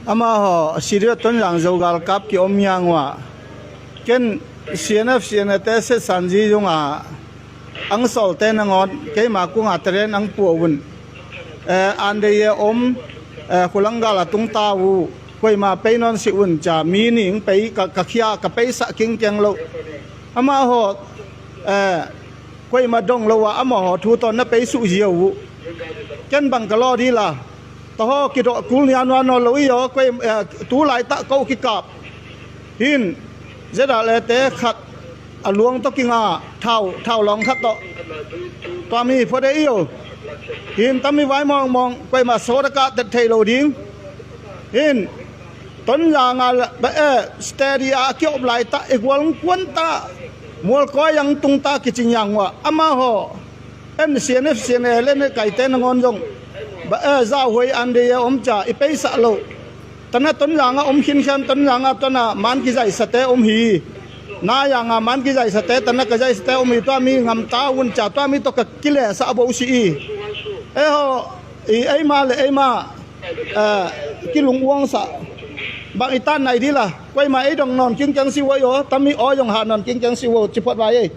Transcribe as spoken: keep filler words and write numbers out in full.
Amahaw Siria Tonzang Zogalkap kiom hiang uh ah, ken C N F C N A te setsanzi zong a ang sawlte nangawn keima kung a teren ang pua un. Eh, ande ye om, eh, khulanggal a tungta uh, koima pei nawn si un ca mi ning pei ka, ka khia ka peisah kingkeng lo. Amahaw, eh, koima dong lo a amahaw thu tawn na pei suh zia uh. Ken bang ka law di la, tahaw kidawh kul nia nuan nawn lo i aw, koi, eh, tu laitak ko kikap hin, zedale te khat a luang tawh kinga thau, thau lawng khat tawh. Tua mi phot e i aw. Hin tami vai mawngmawng, koima sawt a kah tet thei lo ding. Hin Tonzang a ba, eh, steady a kiop laitak i gual kuanta mualkawi ang tungta kicing yang uh ah, amahaw en C N F C N A le ne kaite nangawn zong ba, eh, zauhuai ande ye om ca i peisah lo. Tana Tonzang a om khinkhian Tonzang a tana man kizaisate om hi. Na yang a man kizaisate, tana ka zaisate om hi, tua mi ngamta un ca tua mi tawh ka kilesah bo si i. Eihaw i eima le eima, eh, kilunguangsah bang i tan nai di la, koima ei dong nawn kingkeng si uh aw, tami aw zong hah nawn kingkeng si uh aw, ci phot vai ei.